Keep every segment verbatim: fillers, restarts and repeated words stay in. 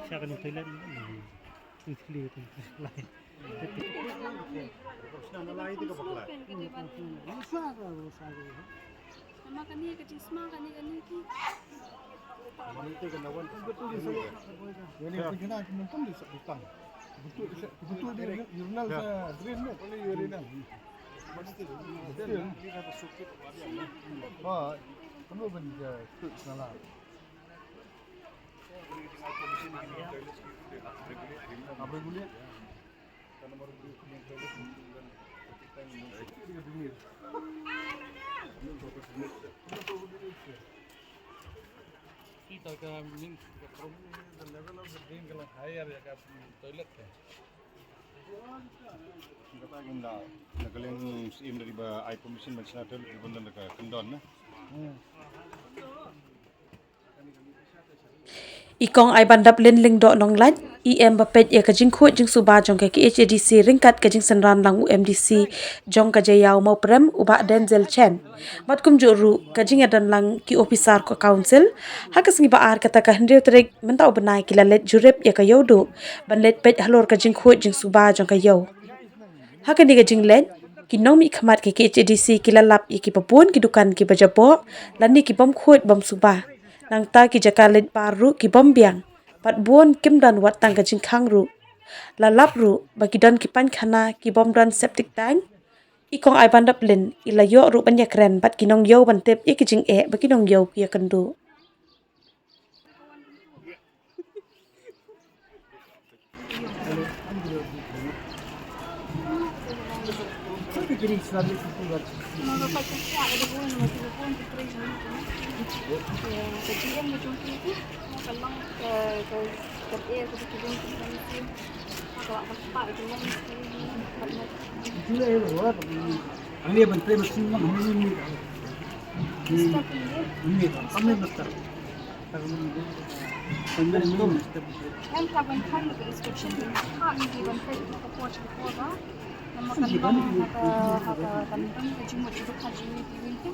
Sha kane toilet ni. Ni thli tu lai. Nama kane ka jingsma kane kane ki. Kita ka min ka problem ni, the level of the drain ka long higher ïa ka toilet ka. Kata ka nda na ka liang siem da ba ai permission ban shna toilet ban don ka kyndon na. I Kong Aibandaplin Lyngdoh Nonglait, E M ba peit ïa ka jingkhuid jingsuba jong ka K H A D C ryngkat ka jingsynran lang u M D C jong ka Jaïaw Mawprem u Bah Denzel Chen. Bad kumjuh ruh ka jingïadon lang ki ophisar ka council. Ha ka sngi ba ar kata ka hynriew tarik mynta u bnai ki la leit jurip ïa ka ïewduh ban leit peit halor ka jingkhuid jingsuba jong ka ïew. Ha kane ka jingleit, ki nongmihkhmat ka K H A D C ki la lap ïa kiba bun ki dukan kiba jaboh lane ki bym khuid bym suba. Nangta ki jaka leit bar ruh ki bym biang. Bad bun kim don wat tang ka jingkhang ruh. La lap ruh ba ki don ki painkhana ki bym don septic tank. I Kong Aibandaplin i la ïoh ruh ban ïakren bad ki nongïew ban tip ïa ki jingeh ba ki nongïew ki ïakynduh. Namar kan long ha ka, ha ka, kan long ka jingmut jingpyrkhat jong ngi ki wi ki.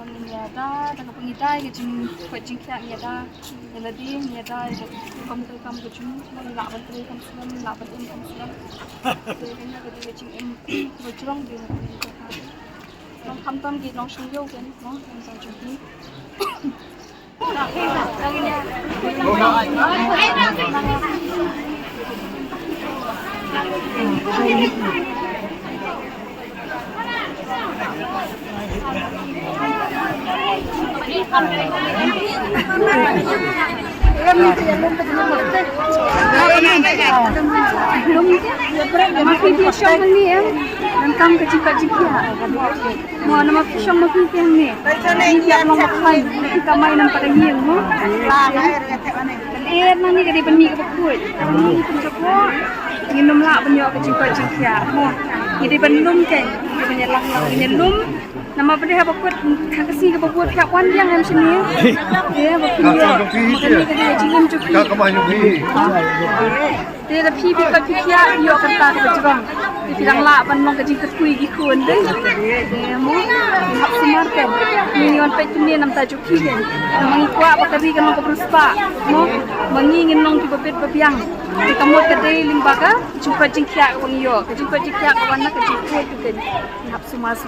Long ngi ïada da kaba ngi dei ka jingkhuid jingkhiah, ngi ïada ïa lade, ngi ïada ïa ka kam, ka kam ka jong ngi, long ngi lah ban trei kam slem, lah ban im kam slem. Te kane ka dei ka jingim kaba jrong, dei na ka jingim ka. Long khamtam ki nongshong ïew kan, long khamtam jong ki. Mo, namar phi shong ma phi te hangne. Phi ïa long ma phi, phi kamai namar phi ïa long ma. Kan er nangne ka dei ban mih kaba khuid. Ngi kum ka pok. Ngin ym lah ban ïoh ka jingkoit jingkhiah. Mo, ngi dei ban lum kein. Ngi dei ban ïalang lang, ngin ïalum. Namar ba dei haba kut ha ka sngi kaba bud phi hap wan biang em shane. Ïa, ba phi ïoh. Ka dei ka jingim jong phi. Te lada phi, phi koit phi khiah, phi ïoh kata kaba jrong. Te phi dang lah ban long ka jingkyrkhu ïa ki khun de. Te mo, phi hap sumar kein. Ngi wan peit kumne namar ta jong phi kein. Namar ngi kwah ba ka ri kan long kaba riewspah. Mo, ma ngi ngin long kiba bit ba biang. Te ka mut ka dei lyngba ka jingkoit jingkhiah kaba ngi ïoh. Ka jingkoit jingkhiah ka wan na ka jingkhuid kein. Ngi hap sumar.